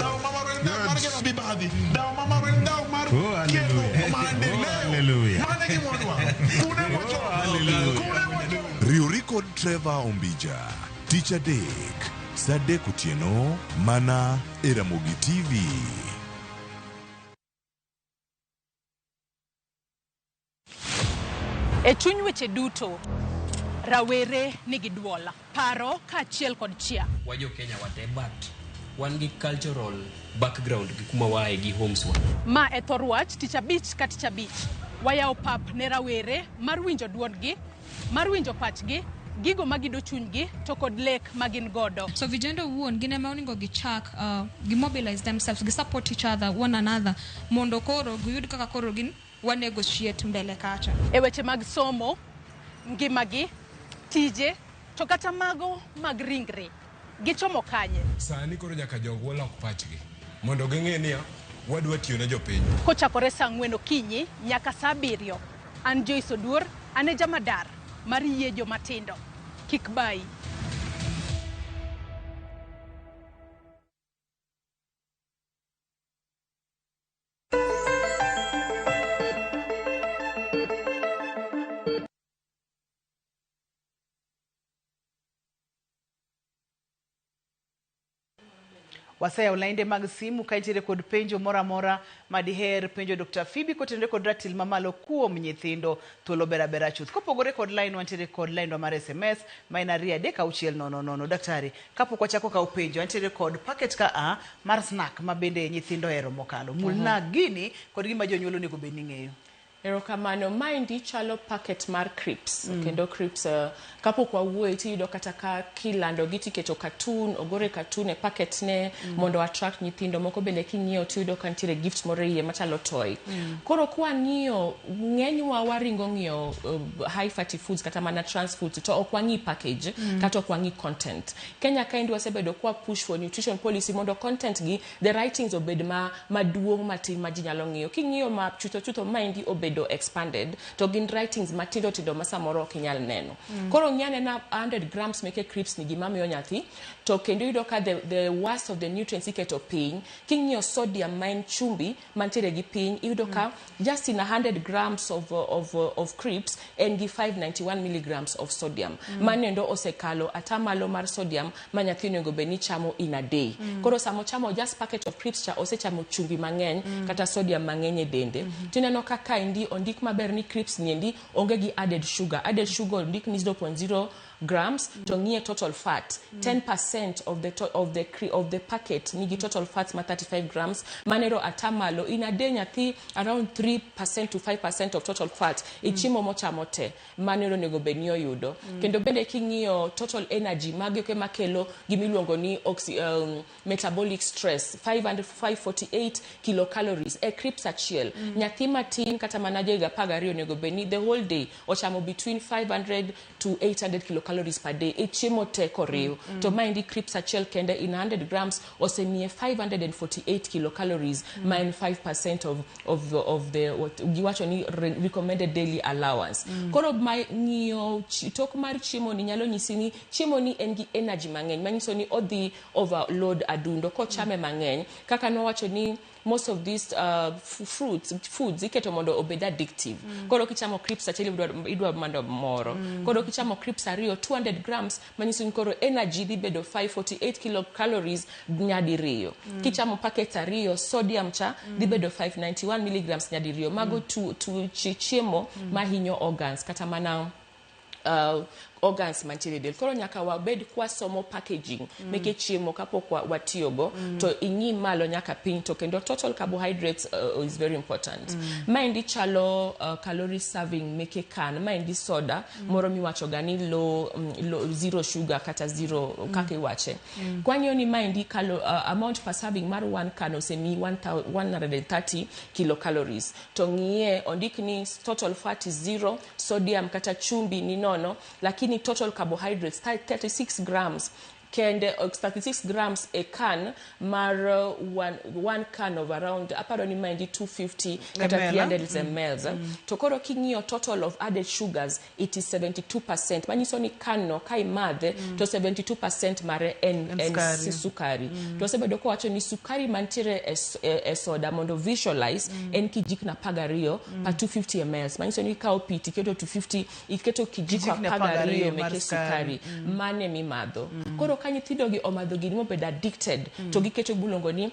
Riwri kod Trevor Ombija tich adek saa 3 otieno mana e Ramogi TV. E chuny weche duto, rawere nigi duol, paro kaachiel kod chia. Wajo Kenya wate, but wan gi cultural background gi kuma waaye gi homes wa. Ma e thor wach tich abich ka tich abich. Wayawo pap ne rawere mar winjo duondgi, mar winjo pachgi, gigo magido chunygi to kod lek magin godo. So vijana owuon gin ema onego gichak gi mobilize themselves, gi support each other, one another, mondo koro giyud kaka koro gin wa negotiate mbele kacha. E weche mag somo, ngimagi, tije, to kata mago mag ringre, gichomo kanye? Sani koro nyaka jogwa lok pachgi mondo ging'e niya wadwa tiyo ne jopiny. Kochakore saa 4 okinyi nyaka saa 7. An Joyce Oduor, an e jamadar mar yie jomatindo. Kik bayi. Waseyawo lainde mag simu ka intiere kod penjo moro amora madiher penjo Dr. Phoebe kotenore kod ratil mamalo kuom nyithindo, thuolo ber abera chuth. Kopogore kod line, wantiere kod line mar SMS ma en 23600. Daktari, kapok wachako kawo penjo, antiere kod packet ka a mar snack ma bende nyithindo ohero mokalo. Mulna gini kod gima jonyuol onego bed ni ng'eyo. Erokamano, maendi chalo packet mar crisps. Kendo crisps, kapok wawuoye tiyudo kata ka kilando gi tiketo cartoon, ogore cartoon e packet ne mondo attract nyithindo moko. Bende king'iyo tiyudo ka nitiere gift moro e iye machalo toy. Koro kwang'iyo, ng'enywa waringo ng'iyo high fatty foods kata mana trans foods to ok wang'i package kata ok wang'i content. Kenya kaendi wasebedo kwa push for nutrition policy mondo content gi, the writings obed ma maduong' matin ma ji nyalo ng'iyo. King'iyo ma chutho chutho maendi obedo expanded to gin writings matindo tindo ma samoro ok inyal neno. Koro ng'i anena 100 grams meke crisps ni gima miyo nyathi, to kendo iyudo ka the worst of the nutrients iketo piny. King'iyo sodium ma en chumbi mantiere gi piny, iyudo ka just in 100 grams of crisps en gi 591 milligrams of sodium. Mano endo osekalo atamalo mar sodium ma nyathi onego bed ni chamo in a day. Koro sama ochamo just packet of crisps cha, osechamo chumbi mang'eny kata sodium mang'eny e dende. Tineno ka kaendi Maendi ondik maber ni crisps niendi onge gi added sugar. Added sugar ondik ni 0.0 grams to ng'iye total fat 10% of the to, of the cre- of the packet nigi total fats ma 35 grams manero atamalo in a day nyathi around 3% to 5% of total fat e chiemo mochamo te manero onego bed ni oyudo. Kendo bende king'iyo total energy mago eko makelo gimiluongo ni metabolic stress 500 548 kilocalories e crisps achiel. Nyathi matin kata mana ja higa 12 onego bed ni the whole day ochamo between 500 to 800 kilocalories per day e chiemo te koriw. To maendi crisps achiel kende in 100 grams osemiye 548 kilocalories ma en 5% of the what giwacho ni recommended daily allowance. Koro ma ng'iyo tok mar chiemo ni nyalo nyisi ni chiemo ni en gi energy mang'eny manyiso ni odhi overload adundo kochame mang'eny kaka nowacho ni most of these fruits foods iketo mondo obed addictive. Koro kichamo crisps achiel idwa mondo moro. Koro kichamo crisps ariyo 200 grams manyiso ni koro energy dhi bedo 548 kilocalories nyadiriyo. Kichamo packets ariyo sodium cha dhi bedo 591 milligrams nyadiriyo. Mago tu chiemo mahinyo organs kata mana organs mantiere e del. Koro nyaka wabed kwasomo packaging meke chiemo kapok watiyogo to ing'i malo nyaka piny to kendo total carbohydrates is very important. Maendi chalo calorie serving meke can maendi soda moro miwacho ga ni low, zero sugar kata zero kaka iwache. Kwang'iyo ni maendi amount per serving mar one can osemiyi 130 kilocalories to ng'iye ondik ni total fat is zero, sodium kata chumbi ni nono, lakini total carbohydrates 36 grams kende, 36 grams e can mar one can of around aparo ni maendi 250 kata ml, 300 ml. To koro king'iyo total of added sugars it is 72% manyiso ni can no ka imadhe to 72% mare en, En sukari. Sukari. To osebedo kowacho ni sukari mantiere e soda mondo visualize en kijiko 12 pa 250 ml manyiso ni ikawo pi tiketo 250 iketo kijiko Kijiko 12 12 mar meke sukari. Sukari mane mimadho. Koro ka nyithindo gi omadho gini mobedo addicted to giketo gimiluongo ni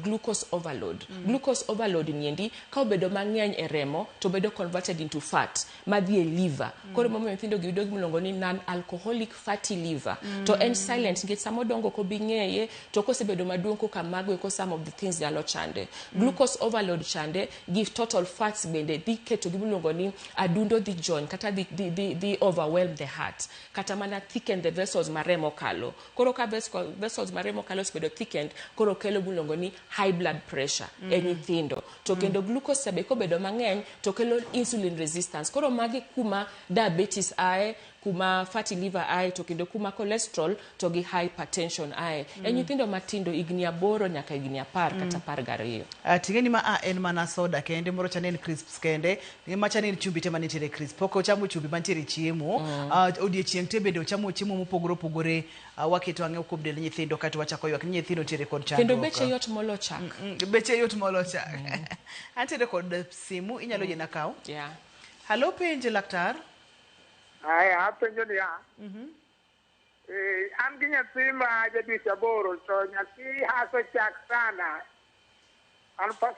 glucose overload. Glucose overload niendi ka obedo mang'eny e remo to bedo converted into fat madhi e liver. Koro momiyo nyithindo gi yudo gimiluongo ni non alcoholic fatty liver. To en silent nikech sama odongo ok obi ng'eye to kosebedo maduong' koka mago eko some of the things nyalo chande. Glucose overload chande gi total fats bende dhi keto gimiluongo ni adundo dhi jony kata dhi overwhelm the heart kata mana thicken the vessels ma remo kalo. Koro ka vessels ma remo kalo osebedo thickened koro kelo gimiluongo ni high blood pressure e nyithindo. To kendo glucose be kobedo mang'eny to kelo insulin resistance. Koro magi kuma diabetes ae, kuma fatty liver ae, to kendo kuma cholesterol to gi hypertension ae e nyithindo matindo higni 8 nyaka higni 10 kata 12. Ting'e ni ma a en mana soda kende moro cha ne en crisps kende macha ne en chumbi te manitiere e crisp pok ochamo chumbi mantiere e chiemo. Odiechieng' te bende ochamo chiemo mopogore opogore. Waketo ang'e kuom dend nyithindo kato wachako ywak ni nyithindo nitiere kod chandruok. Kendo beche yot molo chak. Beche yot molo chak. Antiere kod simu inyalo yiena kaw. Yeah. Halo, penj laktar. Aya, apenjo niya. An gi nyathi ma ja dweche 8 to nyathi haso chak sana. An pa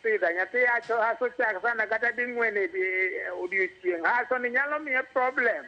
sida nyathi haso chak sana kata ding'wen e odiochieng'. Haso ni nyalo miye problem.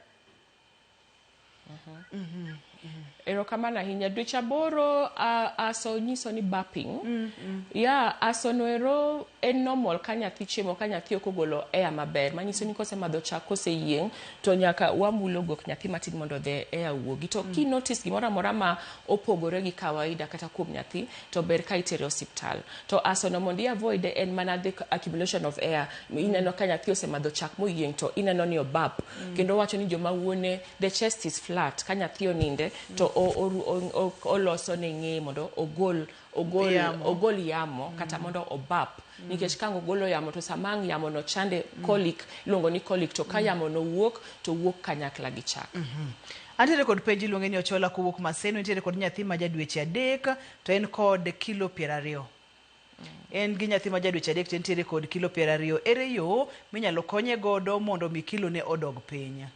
Erokamano ahinya. Dweche 8 aso nyiso ni burping. Yeah, aso noero en normal ka nyathi chiemo ka nyathi ok ogolo air maber manyiso ni kosemadho chak koseyieng' to nyaka wamulo gok nyathi matin mondo the air wuogi. To ki notice gimoro amora ma opogore gi kawaida kata kuom nyathi to ber ka itere osiptal. To aso no mondo i avoid en mana the accumulation of air. Ineno ka nyathi osemadho chak moyieng' to ineno ni obap. Kendo wacho ni joma wuone the chest is flat ka nyathi oninde to oloso ne ng'eye mondo Yamo. ogol yamo kata mondo obap nikech ka ang' ogolo yamo to sama ang' yamo no chande colic iluongo ni colic to ka yamo no wuok to wuok kanyakla gi chak. Antiere kod penj iluonge ni Ochola kowuok Maseno nitiere kod nyathi ma ja dweche 3 to en kod kilo 20. En gi nyathi ma ja dweche 3 to entiere kod kilo 20. Ere yo minyalo konye godo mondo mi kilo ne odog piny?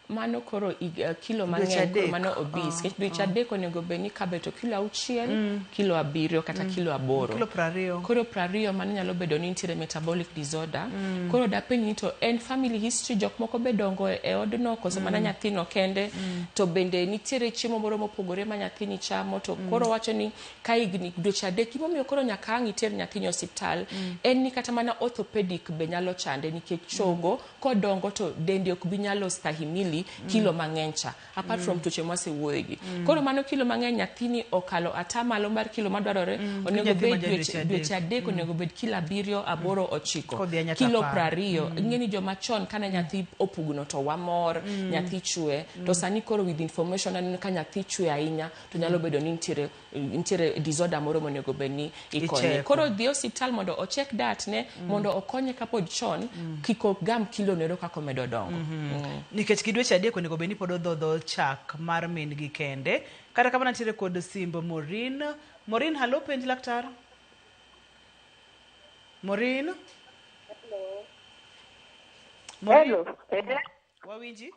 Mano koro kilo Dweche mang'eny koro adek. mano obese. Nikech dweche 3 onego bed ni kabeto kilo 6, kilo 7 kata kilo 8. Kilo 20. Koro 20 mano nyalo bedo ni nitiere metabolic disorder. Koro dapenj ni to en family history, jok moko be dongo e odno koso mana nyathino kende. To bende nitiere chiemo moro mopogore ma nyathini chamo to koro wacho ni ka higni dweche 3 gimomiyo koro nyaka ang' iter nyathini e osiptal en ni kata mana orthopedic be nyalo chande nikech chogo kodongo to dende ok bi nyalo stahimili kilo mang'eny cha apart from tuoche mwasewuoyogi. Koro mano kilo mang'eny nyathini okalo atamalo mar kilo madwarore onego Nyathi ma bed ja dweche dweche 3. 3 onego bed kilo 7, 8, 9 Kodhi nyaka kilo 10. 20. Ing'e ni joma chon kane nyathi opugno to wamor, nyathi chwe. To sani koro with information aneno ka nyathi chwe ahinya to nyalo bedo ni nitiere disorder moro monego bed ni ikonye. Icheko. Koro dhi osiptal mondo ochek diet ne mondo okonye kapod chon kik ogam kilo nero kaka omedo dongo. Nikech gi dweche 3 onego bed ni pod odhodho chak mar min gi kende. Kata kamano nitiere kod simb Maureen. Maureen, halo, penj laktar. Maureen? Maureen? Hello. Wawinji?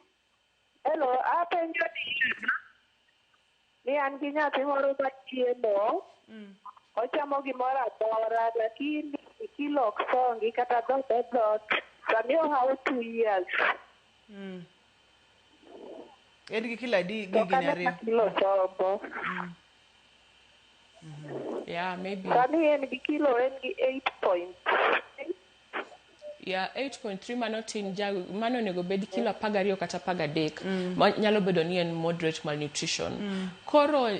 Hello, apenjo ni an gi nyathi moro machiemo, ochamo gimoro amora, lakini kilo ok songi kata dhoth e dhoth. Sani ohawo 2 years. En gi kilo adi gi To higni kane 2? kilo sombo. Yeah, maybe. Sani en gi kilo, en gi 8 point. Yeah, 8.3 mano tin ja, mano onego bed kilo 12 kata 13. Ma nyalo bedo ni en moderate malnutrition. Koro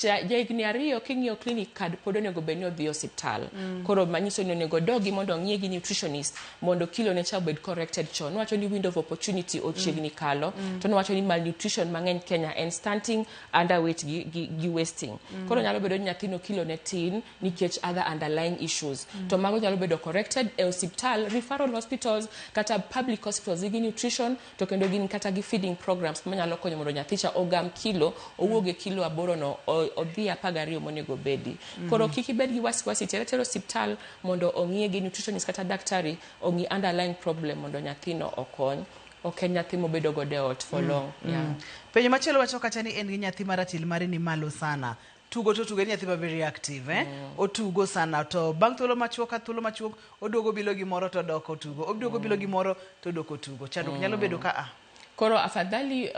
ja higni 2 king'iyo clinic card pod onego bed ni odhi osiptal. Koro manyiso ni onego dogi mondo ong'iye gi nutritionist mondo kilo ne cha obed corrected chon. Nowacho ni window of opportunity ochiegni kalo. To nowacho ni malnutrition mang'eny Kenya en stunting, underweight gi wasting. Koro nyalo bedo ni nyathino kilo ne tin nikech other underlying issues. To mago nyalo bedo corrected e osiptal, referral hospitals kata public hospitals nigi nutrition to kendo gin kata gi feeding programs manyalo konyo mondo nyathi cha ogam kilo, owuog e kilo 8 no odhi 12 monego bedi. Koro kik ibed gi wasiwasi, tere atera osiptal mondo ong'iye gi nutritionist kata daktari ong'i underlying problem mondo nyathino okony. Ok en nyathi mobedo godo e ot for long. Yeah. Penjo machielo wacho kacha ni en gi nyathi ma ratil mare ni malo sana. Tugo to tugo en nyathi ma very active, eh? Otugo sana to bang' thuolo machuok ka thuolo machuok oduogo bilo gimoro to odok otugo. Oduogo bilo gimoro to odok otugo. Chandruok nyalo bedo ka a. Koro afadhali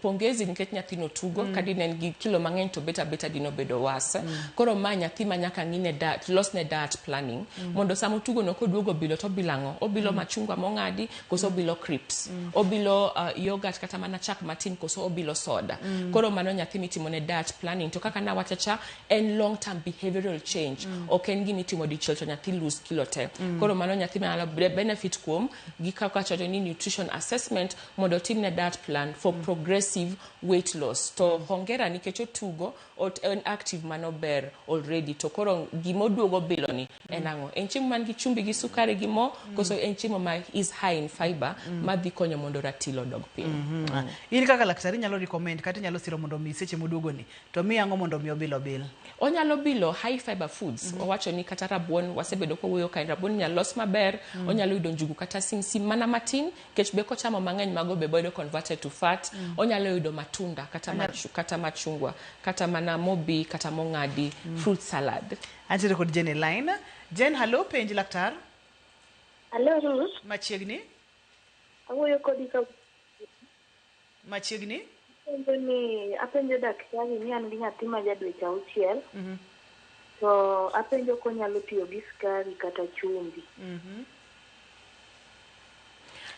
pongezi nikech nyathino tugo. Ka dine en gi kilo mang'eny to bet abeta dino bedo worse. Koro ma nyathi ma nyaka ng'ine diet, losne diet planning mondo sama otugo no koduogo bilo to obilo ang'o? Obilo machungwa mong'adi koso obilo crisps? Obilo yogurt kata mana chak matin koso obilo soda? Koro mano nyathi mitimo ne diet planning. To kaka nawacho cha, en long term behavioral change. Ok en gima itimo dichiel to nyathi lose kilo te. Koro mano nyathi manyalo benefit kuom gi kaka wacho ni nutrition assessment mondo otimne diet plan for progressive weight loss. To hongera nikech otugo, en active, mano ber already. To koro gimoduogo bilo ni en ang'o? En chiemo man gi chumbi gi sukari gi mo koso en chiemo ma is high in fiber madhi konyo mondo ratil odog piny? In kaka laktar inyalo recommend kata inyalo siro mondo mi seche moduogo ni to mi ang'o mondo mi obil obil? Onyalo bilo high fiber foods. Owacho ni kata rabuon, wasebedo kowuoyo ka rabuon inyalo los maber. Onyalo yudo njugu kata simsim mana matin nikech be kochamo mang'eny mago be bedo converted to fat. Onyalo yudo matunda kata, kata machungwa kata mana mobi kata mong'adi, fruit salad. Antiere kod Jen e line. Jen, hallo, penj laktar. Hello, Ruth. Machiegni. Awuoyo kodi ka Machiegni. Apenjo ni apenjo daktari ni an gi nyathi ma ja dweche 6 to apenjo konyalo tiyo gi sukari kata chumbi.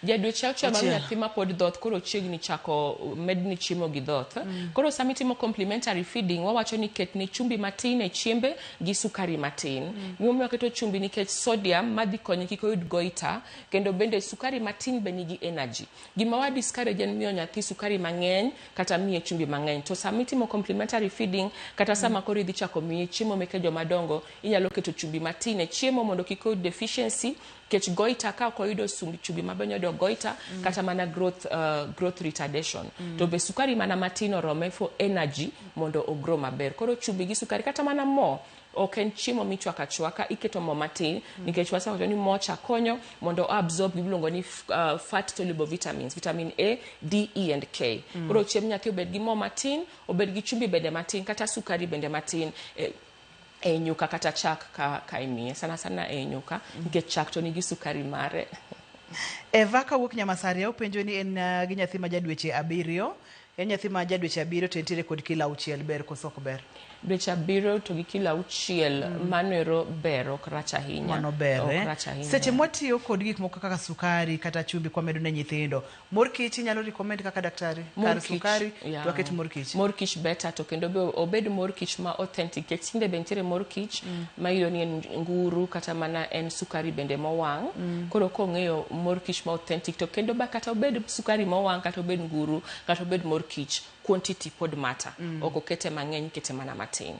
Ja dweche 6 mar Auchiel. nyathi ma pod dhoth, koro chiegni chako medni chiemo gi dhoth. Koro sama itimo complementary feeding, wawacho ni ketne chumbi matin e chiembe gi sukari matin. Gimomiyo waketo chumbi nikech sodium madhi konye kik oyud goiter, kendo bende sukari matin be nigi energy. Gima wa discourage en miyo nyathi sukari mang'eny kata miye chumbi mang'eny. To sama itimo complementary feeding kata sama koro idhi chako miye chiemo meke joma dongo, inyalo keto chumbi matin e chiemo mondo kik oyud deficiency nikech goiter ka ok oyudo chumbi maber nyalo yudo goiter kata mana growth retardation. To be sukari mana matin orome for energy mondo ogrow maber. Koro chumbi gi sukari kata mana mo Ok en chiemo michwako achwaka, iketo mo matin nikech wasewacho ni mo cha konyo mondo o absorb gimiluongo ni fat soluble vitamins, vitamin A, D, E and K. Koro chiemb nyathi obed gi mo matin, obed gi chumbi bende matin, kata sukari bende matin e nyuka kata chak ka imiye, sana sana e nyuka, nikech chak to nigi sukari mare. Eva kawuok Nyamasaria openjo ni en gi nyathi ma ja dweche 7, en nyathi ma ja dweche 7 to entiere kod kilo 6, ber koso ok ber? Dweche 7 to gi kilo 6, mano ero ber, ok rach ahinya. Mano ber, ok eh? rach ahinya. Seche mwatiyo kod gik moko kaka sukari kata chumbi kwamedo ne nyithindo, mor kich inyalo recommend kaka daktari? Mor Kar kich, sukari, yeah. to waket mor kich. Mor kich better, to kendo be obed mor kich ma authentic, nikech tinde be nitiere mor kich ma iyudo ni en nguru kata mana en sukari bende mowang'. Koro kong'eyo mor kich ma authentic, to kendo ba kata obed sukari mowang', kata obed nguru, kata obed mor kich, quantity pod matter. Ok okete mang'eny, ikete mana matin.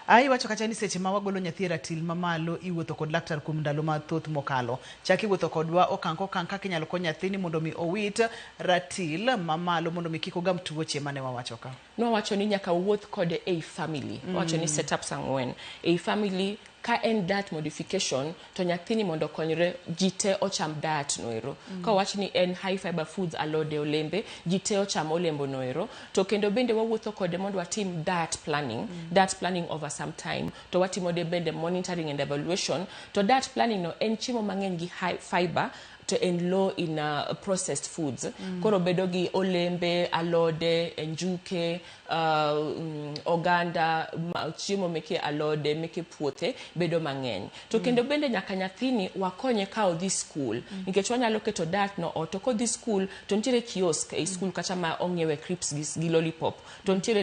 Ai wacho kacha ni seche ma wagolo nyathi e ratil mamalo, iwuotho kod laktar kuom ndalo mathoth mokalo. Chak iwuotho kodwa okang' kokang' kaka inyalo kony nyathini mondo mi owit ratil mamalo mondo mi kik ogam tuoche mane wawacho ka. Nwawacho ni nyaka wuoth kode ei family. Wawacho ni setups 4. Ei family, ka en diet modification, to nyathini mondo okonyre, ji te ocham diet noero. Ka wawach ni en high fiber foods, alode, olembe, ji te ocham olembo noero. To kendo bende wawuotho kode mondo watim diet planning, diet planning over some time. To watimo de bende monitoring and evaluation. To diet planning no en chiemo mang'eny gi high fiber, to en low in processed foods. Koro bedo gi olembe, alode, njuke, oganda, chiemo meke alode, meke puothe bedo mang'eny. To kendo bende nyaka nyathini wakonye ka odhi school. Nikech wanyalo keto diet no ot, to kodhi school to nitiere kiosk ei school kacha ma ong'iewe crisps gi lollipop. To nitiere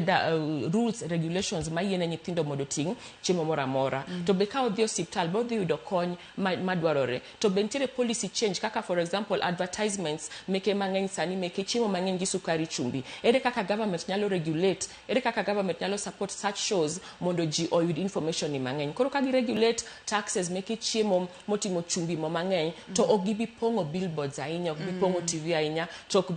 rules, regulations ma yiene nyithindo mondo oting' chiemo moro amora. To be ka odhi osiptal be odhi yudo kony madwarore. To be nitiere policy change kaka for example advertisements meke mang'eny sani meke chiemo mang'eny gi sukari, chumbi. Ere kaka government nyalo regulate, ere kaka government nyalo support such shows mondo ji oyud information ni mang'eny. Koro ka gi regulate taxes meke chiemo moting'o chumbi mo mang'eny, to ok gibi pong'o billboards ahinya, ok bi pong'o TV ahinya, to ok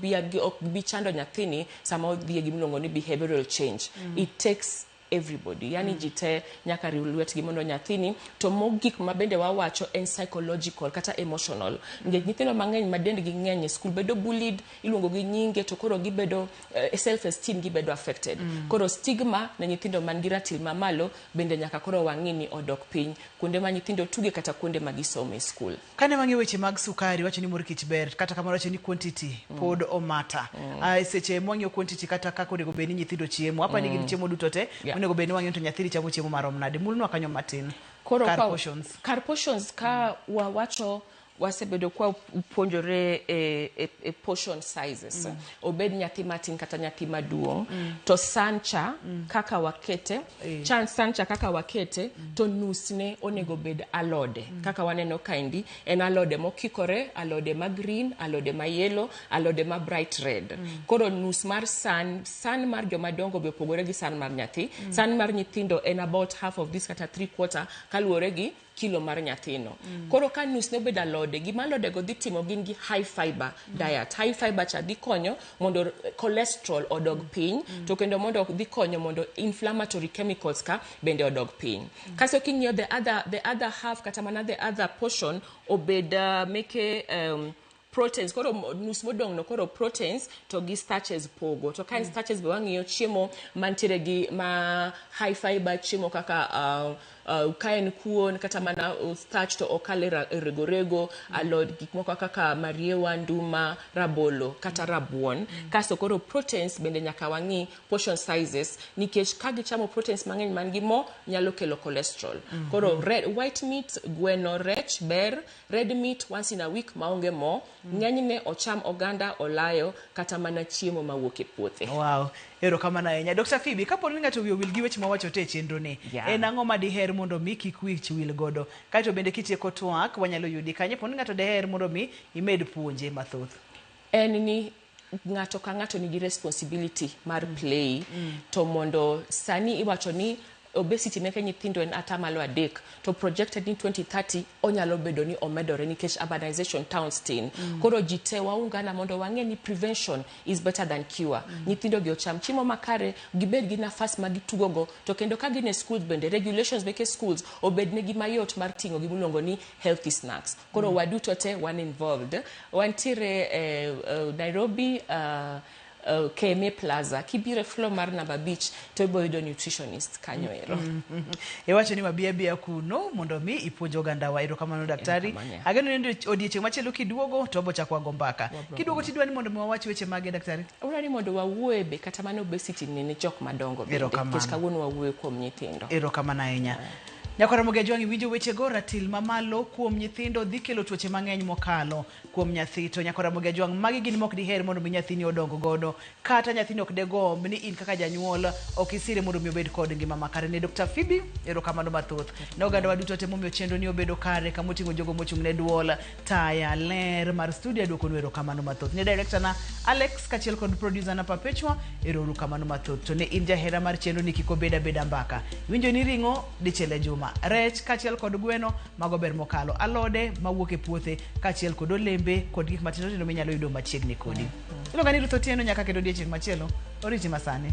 bi chando nyathini sama odhi e gimiluongo ni behavioral change. It takes everybody, yani ji te nyaka riw lwetgi mondo nyathini. To mogik ma bende wawacho en psychological kata emotional, nikech nyithindo mang'eny ma dendgi ng'eny e school bedo bullied, iluongo gi nyinge, to koro gibedo self esteem gibedo affected. Koro stigma ne nyithindo man gi ratil mamalo bende nyaka koro wang'i ni odok piny kuonde ma nyithindo tuge kata kuonde ma gisome e school. Kane wang'iyo weche mag sukari, wacho ni mor kich ber, kata kamano wacho ni quantity pod omata. Seche mwang'iyo quantity kata kaka onego bed ni nyithindo chiemo, apa ni gin chiemo duto te, onego bed ni wang'iyo to nyathini chamo chiemo marom nade. Mulnwa kanyo matin. Koro kar portions. Kar portions ka wawacho wasebedo kwa puonjore e portion sizes. Obed nyathi matin kata nyathi maduong', to sancha kaka wakete, chan sancha kaka wakete, to nusne onego bed alode. Kaka waneno kaendi, en alode mokikore, alode ma green, alode ma yellow, alode ma bright red. Koro nus mar san mar joma dongo be opogore gi san mar nyathi. San mar nyithindo en about half of this kata 3/4 kaluwore gi kilo mar nyathino. Koro ka nus ne obedo alode, gima alode go dhi timo gin gi high fiber diet. High fiber cha dhi konyo mondo cholesterol odog piny, to kendo mondo dhi konyo mondo inflammatory chemicals ka bende odog piny. Kaso king'iyo the other half kata mana the other portion obed meke proteins. Koro nus modong' no koro proteins to gi starches pogo. To ka en starches be wang'iyo chiemo mantiere gi ma high fiber, chiemo kaka ka en kuon kata mana starch to okale rego rego, alod, gik moko kaka mariewa, nduma, rabolo kata rabuon. Kasto koro proteins bende nyaka wang'i portion sizes, nikech ka gichamo proteins mang'eny man gi mo nyalo kelo cholesterol. Koro white meat, gweno, rech ber, red meat once in a week maonge mo, ng'enyne ocham oganda, olayo kata mana chiemo mawuok e puothe. Wow, erokamano ahinya. Dr. Phoebe, kapo ni ng'ato wiye owil gi weche mawacho te e chenro ni, en ang'o ma diher mondo mi kik wich wil godo? Kaeto bende kitieko twak, wanyalo yudi kanye po ni ng'ato diher mondo mi imed puonje mathoth? En ni ng'ato ka ng'ato nigi responsibility mar play, to mondo sani iwacho ni Obesity meke nyithindo en 3% to projected ni 2030 onyalo bedo ni omedore nikech urbanization, towns tin. Koro ji te waungana mondo wang'e ni prevention is better than cure. Nyithindo gi ocham chiemo makare, gibed gi nafas ma gitugogo, to kendo ka gin e schools bende regulations meke schools obed negi mayot mar ting'o gimiluongo ni healthy snacks. Koro waduto te wan involved. Wantiere Nairobi, KMA Plaza. Kibiro e floor mar namba 5 to ibo yudo nutritionist kanyo ero. Iwacho ni wabi abiya kuno mondo mi ipuonj ogandawa. Erokamano, daktari. Erokamano, ya. Ageno ni odiechieng' machielo kiduogo to wabo chako wago mbaka. Wabro. Kiduogo tidwa ni mondo mi wawach weche mage, daktari? Adwaro ni mondo wawuoye be kata mana obesity ni jok madongo bende, Erokamano. nikech kawuono wawuoyo kuom nyithindo. Erokamano ahinya. Nyakwara Ramogi Ajwang', iwinjo wechego. Ratil mamalo kuom nyithindo dhi kelo tuoche mang'eny mokalo kuom nyathi. To nyakwara Ramogi Ajwang', magi gin mok diher mondo mi nyathini odong godo, kata nyathini ok degomb ni in kaka janyuol ok isire mondo mi obed kod ngima makare. Ne Dr. Phoebe, erokamano mathoth. Ne oganda wa duto te momiyo chenro ni obedo kare, kamoting'o jogo mochung' ne duol, taya, ler mar studio, aduokonu erokamano mathoth. Ne director na Alex kaachiel kod producer na Perpetua, erouru kamano mathoth. To ne in jahera mar chenro ni, kik obed abeda mbaka. Iwinjo ni ring'o dichiel e juma, rech kaachiel kod gweno mago ber mokalo, alode mawuok e puothe kaachiel kod olembe kod gik matindo tindo minyalo yudo machiegni kodi. Iluonga ni Ruth Otieno, nyaka kendo odiechieng' machielo. Oriti masani.